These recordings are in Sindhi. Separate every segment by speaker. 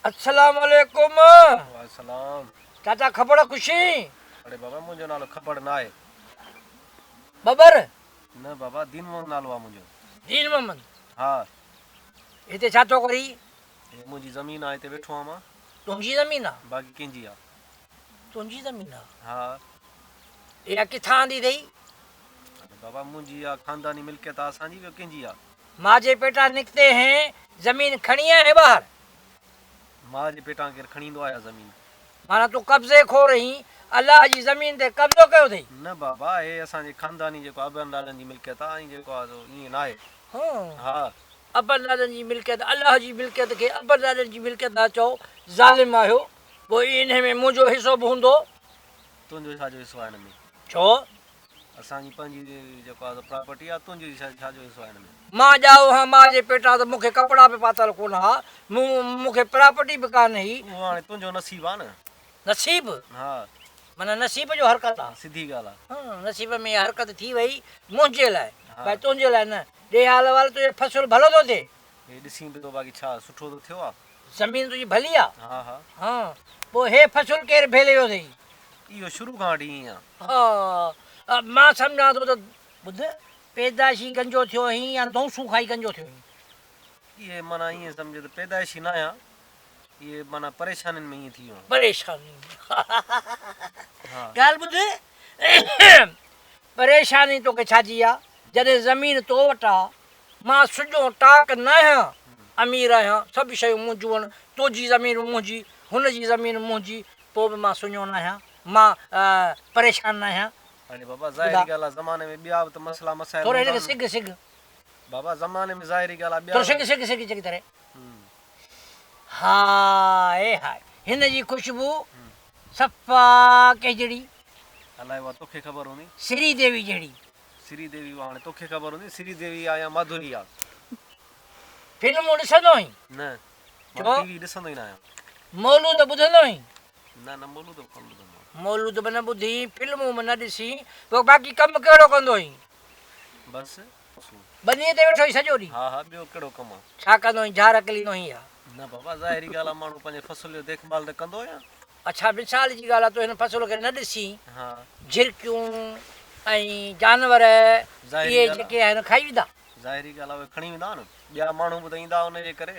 Speaker 1: السلام عليڪم.
Speaker 2: وعليڪم.
Speaker 1: چاچا کبڙ خوشي.
Speaker 2: اڙي بابا منهنجو نالو کبڙ ناهي.
Speaker 1: ٻٻر.
Speaker 2: نه بابا دين محمد نالو آ منهنجو.
Speaker 1: دين محمد.
Speaker 2: ها.
Speaker 1: هتي ڇا ٿو ڪرين؟
Speaker 2: هي منهنجي زمين آ هتي ويٺو آهيان مان.
Speaker 1: تنهنجي زمين آ؟
Speaker 2: باقي ڪنهن جي آ؟
Speaker 1: تنهنجي زمين آ.
Speaker 2: ها.
Speaker 1: اها ڪٿان آندي اٿئي؟
Speaker 2: اڙي بابا منهنجي آ خانداني ملڪيت آ اسان جي ٻيو ڪنهن جي آ؟
Speaker 1: ماء جي پيٽان نڪتي هين زمين کڻي آئين ٻاهر.
Speaker 2: ماء جي پيٽان ڪير کڻي ايندو آهي زمين.
Speaker 1: معنيٰ تون قبضي خور هين الله جي زمين تي قبضو ڪيو اٿئي.
Speaker 2: نه بابا هي اسان جي خانداني جيڪو ابن ڏاڏن جي ملڪيت آ ۽ جيڪو آ سو ائين ناهي. ها.
Speaker 1: ابن ڏاڏن جي ملڪيت الله جي ملڪيت کي ابن ڏاڏن جي ملڪيت ٿا چئو ظالم آهيو پوء انهي ۾ منهنجو حصو به هوندو.
Speaker 2: تنهنجو ڇا جو حصو آهي هن ۾.
Speaker 1: ڇو؟
Speaker 2: اسان جي پنهنجي جيڪو آ سو پراپرٽي آ تنهنجو ڇا جو حصو آهي هن ۾.
Speaker 1: مان ڄائو هان ماء جي پيٽان ته مون کي ڪپڙا به پاتل ڪونه ها مون کي پراپرٽي به ڪانه هئي.
Speaker 2: اهو هاڻي تنهنجو نصيب آ نه.
Speaker 1: نصيب؟
Speaker 2: ها.
Speaker 1: معنيٰ نصيب جو حرڪت آ.
Speaker 2: سڌي ڳالهه
Speaker 1: آ. ها نصيب ۾ اها حرڪت ٿي وئي منهنجي لاء باقي تنهنجي لاء نه. ڏي حال احوال تنهنجو فصل ڀلو ٿو ٿئي.
Speaker 2: هي ڏسين به ٿو باقي ڇا سٺو ته ٿيو آ.
Speaker 1: زمين تنهنجي ڀلي آ.
Speaker 2: ها ها.
Speaker 1: ها پوء هي فصل ڪير ڀيلي ويو اٿئي.
Speaker 2: اهو شروع کان وٺي ائين آ.
Speaker 1: ها مان سمجهان ٿو ته ٻڌ پيدائشي گنجو ٿيو آهين يا دونسون کائي گنجو ٿيو آهين.
Speaker 2: اهي معنيٰ ائين سمجهه ته پيدائشي نه آهيان اهي معنيٰ پريشانين ۾ ائين ٿي ويو آهيان.
Speaker 1: پريشانين
Speaker 2: ها.
Speaker 1: ڳالهه ٻڌ پريشاني توکي ڇا جي آ جڏهن زمين تو وٽ آ مان سڄو ٽاڪ ناهيان، امير آهيان، سڀ شيون منهنجون آهن، تنهنجي زمين به منهنجي، هن جي زمين به منهنجي، پوء به مان سڃو ناهيان، مان پريشان ناهيان.
Speaker 2: اڙي بابا ظاهري ڳالهه آ زماني ۾ ٻيا به ته مسئلا مسائل
Speaker 1: ٿورو هن کي سگهه سگهه.
Speaker 2: بابا زماني ۾ ظاهري ڳالهه آ ٻيا
Speaker 1: ٿورو سگهه سگهه سگهه چڱي طرح. هاء هاء هن جي خوشبو صفا ڪنهن جهڙي.
Speaker 2: الائي اها توکي خبر هوندي.
Speaker 1: سري ديوي جهڙي.
Speaker 2: سري ديوي اها هاڻي توکي خبر هوندي سري ديوي آ يا ماڌوري آ.
Speaker 1: فلمون ڏسندو آهين؟
Speaker 2: نه مان ٽي وي ڏسندو ئي نه آهيان.
Speaker 1: مولود ٻڌندو آهين؟
Speaker 2: نه نه مولود به ڪونه ٻڌندو آهيان.
Speaker 1: مولود به نه ٻڌين، فلمون به نه ڏسين، پوء باقي ڪم ڪهڙو ڪندو آهين؟
Speaker 2: بس
Speaker 1: ٻنيء تي ويٺو آهين سڄو ڏينهن؟
Speaker 2: ها ها ٻيو ڪهڙو ڪم آ.
Speaker 1: ڇا ڪندو آهين جهار اڪليندو آهين يا؟
Speaker 2: نه بابا ظاهري ڳالهه آ ماڻهو پنهنجي فصل جو ديک ڀال ته ڪندو يا.
Speaker 1: اڇا مثال جي ڳالهه آ تون هن فصل کي نه ڏسين جهرڪيون ۽ جانور اهي جيڪي آهن کائي ويندا.
Speaker 2: ظاهري ڳالهه آ اهي کڻي ويندا نه ٻيا ماڻهو به ته ايندا ان جي ڪري.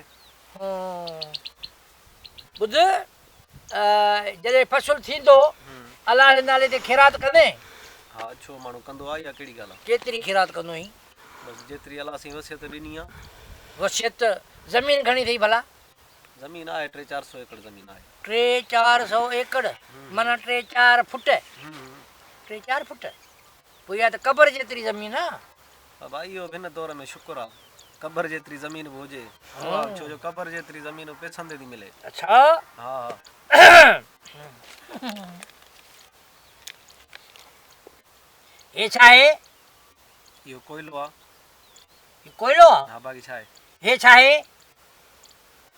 Speaker 1: ٻڌ جڏهن فصل ٿيندو الله جي نالي تي خيرات ڪندين؟
Speaker 2: ها ڇو ماڻهو ڪندو آ اها ڪهڙي ڳالهه آ.
Speaker 1: ڪيتري خيرات ڪندو آهين؟
Speaker 2: بس جيتري الله سائين وصيت ڏني آ.
Speaker 1: وصيت زمين گهڻي اٿئي ڀلا؟
Speaker 2: زمين آهي ٽي چار سو ايڪڙ زمين آهي.
Speaker 1: ٽي چار سو ايڪڙ معنيٰ ٽي چار فٽ. ٽي چار فٽ پوء اها ته قبر جيتري زمين آ.
Speaker 2: بابا اهو به هن دور ۾ شڪر آ قبر جيتري زمين به هجي اها به ڇو جو قبر جيتري زمين به پئسن تي ٿي ملي.
Speaker 1: اڇا.
Speaker 2: ها ها.
Speaker 1: هي ڇا آهي؟
Speaker 2: اهو ڪوئلو آ.
Speaker 1: هي ڪوئلو آ؟
Speaker 2: ها باقي ڇا آهي؟
Speaker 1: هي ڇا آهي؟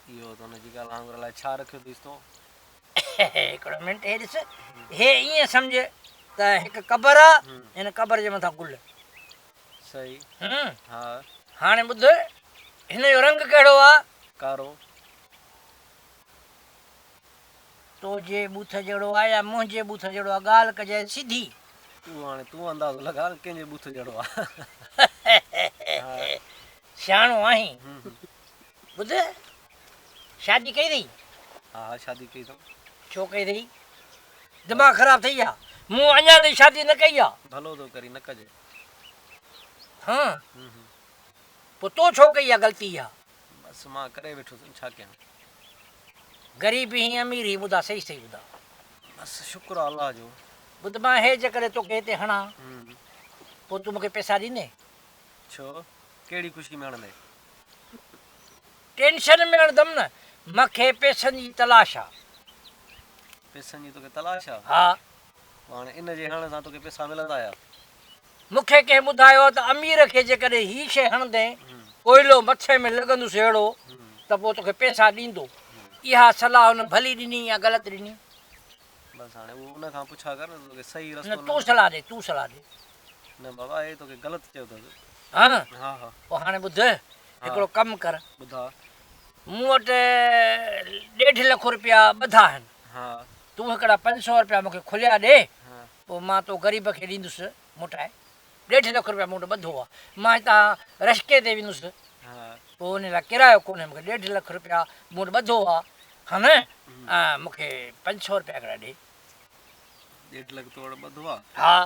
Speaker 2: اهو ته ان جي ڳالهه آڱر الائي ڇا رکيو اٿس تو.
Speaker 1: هڪڙو منٽ هي ڏس هي ائين سمجهه ته هڪ قبر آ هن قبر جي مٿان گل.
Speaker 2: صحيح ها.
Speaker 1: هاڻي ٻڌ هن جو رنگ ڪهڙو آ؟
Speaker 2: ڪارو.
Speaker 1: تو جي ٻوٿ جهڙو آ يا منهنجي ٻوٿ جهڙو آ ڳالهه ڪجانء سڌي.
Speaker 2: اهو هاڻي تون اندازو لڳاء نه ڪنهن جي ٻوٿ جهڙو آ.
Speaker 1: سياڻو آهين. ٻڌ، شادي ڪئي اٿئي؟
Speaker 2: ها ها شادي ڪئي اٿم.
Speaker 1: ڇو ڪئي اٿئي؟ دماغ خراب ٿئي ڇا؟ مون اڃا تائين شادي نه ڪئي آ.
Speaker 2: ڀلو ٿو ڪرين نه ڪجي.
Speaker 1: ها پوء تو ڇو ڪئي اها غلطي اها؟
Speaker 2: بس مان ڪري ويٺس ڇا ڪيان.
Speaker 1: غريب هين امير هين ٻڌا صحيح صحيح ٻڌا.
Speaker 2: بس شڪر آ الله جو.
Speaker 1: ٻڌ مان هي جيڪڏهن توکي هتي هڻان پوء تون مونکي پئسا ڏيندين؟
Speaker 2: ڇو ڪهڙي خوشي ۾ هڻندين؟
Speaker 1: ٽينشن ۾ هڻندم نه، مونکي پئسن جي تلاش آ.
Speaker 2: پئسن جي توکي تلاش آ؟
Speaker 1: ها.
Speaker 2: پوء هاڻي ان جي هڻڻ سان توکي پئسا ملندا يا؟
Speaker 1: مونکي ڪنهن ٻڌايو آ ته امير کي جيڪڏهن هي شيء هڻندين، ڪوئلو مٿي ۾ لڳندس اهڙو ته پوء توکي پئسا ڏيندو. اها صلاح هن ڀلي ڏني يا غلط ڏني؟
Speaker 2: بس هاڻي اهو ان کان پڇا ڪر نه ته توکي صحيح رستو
Speaker 1: نه تون صلاح ڏي، تون صلاح ڏي.
Speaker 2: نه بابا هي توکي غلط چيو اٿس.
Speaker 1: ها
Speaker 2: ها ها.
Speaker 1: پوء هاڻي ٻڌ، هڪڙو ڪم ڪر.
Speaker 2: ٻڌاء.
Speaker 1: مون وٽ ڏيڍ لک روپيا ٻڌا آهن. تون هڪڙا 500 روپيا مون کي کليا ڏي، پوء مان تو غريب کي ڏيندس موٽائي. ڏيڍ لک روپيا مون وٽ ٻڌو آهي. مان هتان رشڪي تي ويندس، پوء ان لاء ڪرايو ڪونهي. مون کي ڏيڍ لک روپيا مون وٽ ٻڌو آهي. ها نه، مون کي 500 روپيا هڪڙا ڏي.
Speaker 2: ڏيڍ لک تو وٽ ٻڌو آهي؟
Speaker 1: ها.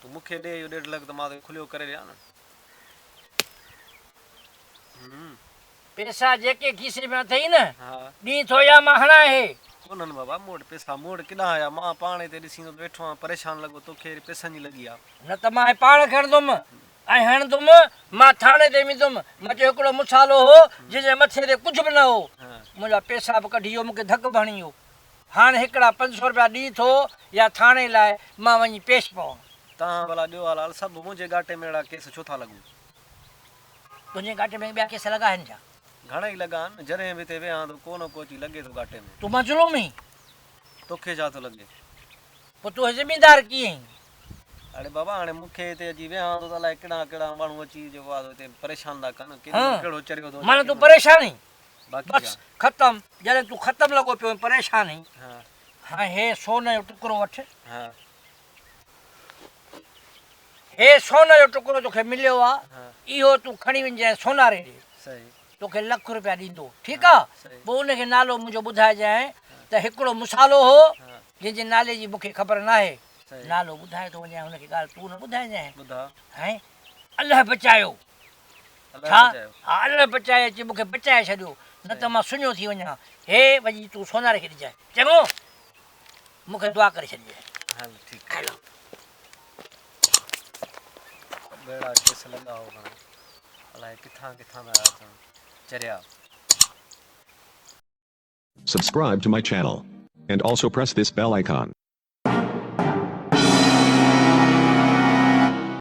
Speaker 2: تون مون کي ڏي اهو ڏيڍ لک ته مان توکي کليو ڪري ڏيان نه.
Speaker 1: پيسا جيڪي کيسي ۾ اٿئي نه، ڏين ٿو يا مان هڻان هي؟
Speaker 2: ڪونهن بابا مون وٽ پيسا، مون وٽ ڪيڏانهن آيا، مان پاڻ هتي ڏسين ٿو ته ويٺو آهيان پريشان لڳو، توکي وري پيسن جي لڳي آ.
Speaker 1: نه ته مان هي پاڻ کڻندم ۽ هڻندم، مان ٿاڻي تي ويندم، مان چيو هڪڙو مصالحو هو، جنهن جي مٿي تي ڪجهه به نه هو، منهنجا پيسا به ڪڍي ويو، مون کي ڌڪ به هڻي ويو، هاڻ هڪڙا 500 رپيا ڏين ٿو يا ٿاڻي لاء مان وڃي پيش پوان.
Speaker 2: تهان ڀلا ڏيو حال حال، سڀ منهنجي ڳاٽي ۾ اهڙا ڪيس ڇو ٿا لڳون؟
Speaker 1: تنهنجي ڳاٽي ۾ ٻيا ڪيس لڳا آهن ڇا؟
Speaker 2: گهڻئي لڳا آهن، جڏهن به هتي ويهان ٿو ڪو نه ڪو اچي لڳي ٿو ڳاٽي ۾.
Speaker 1: تون مظلوم آهين.
Speaker 2: توکي ڇا ٿو لڳي؟
Speaker 1: پوء تون زميندار ڪيئن آهين؟
Speaker 2: اڙي بابا هاڻي مون کي هتي اچي ويهان ٿو ته الائي ڪهڙا ڪهڙا ماڻهو اچي جيڪو آهي سو هتي پريشان ٿا ڪن، ڪيڏي مهل ڪهڙو چريو ٿو اچي.
Speaker 1: معنيٰ تون پريشان آهين؟
Speaker 2: باقي
Speaker 1: بس
Speaker 2: ڇا؟
Speaker 1: ختم، جڏهن تون ختم لڳو پيو آهين پريشان آهين. هاڻي هي سون جو ٽڪرو وٺ. هي سون جو ٽڪرو توکي مليو آ، اهو تون کڻي وڃجانء سوناري ڏي، توکي لک روپيا ڏيندو، ٺيڪ آ؟ پوء ان کي نالو منهنجو ٻڌائجانء ته هڪڙو مصالحو هو، جنهن جي نالي جي مون کي خبر ناهي، نالو ٻڌائي ٿو وڃانء، هن کي ڳالهه تون نه ٻڌائجانء. هين، الله بچايو. ڇا؟ ها، الله بچائي اچي مون کي بچائي ڇڏيو، نه ته مان سڃو ٿي وڃان. هي وڃي تون سوناري کي ڏجانء. چڱو؟ مون کي دعا ڪري ڇڏجانء.
Speaker 2: هل ٺيڪ. هلو. اهڙا ڪيس لڳا هو گهڻا الائي ڪٿان ڪٿان ٿا اچن چريا.
Speaker 3: Subscribe to my channel. And also press this bell icon.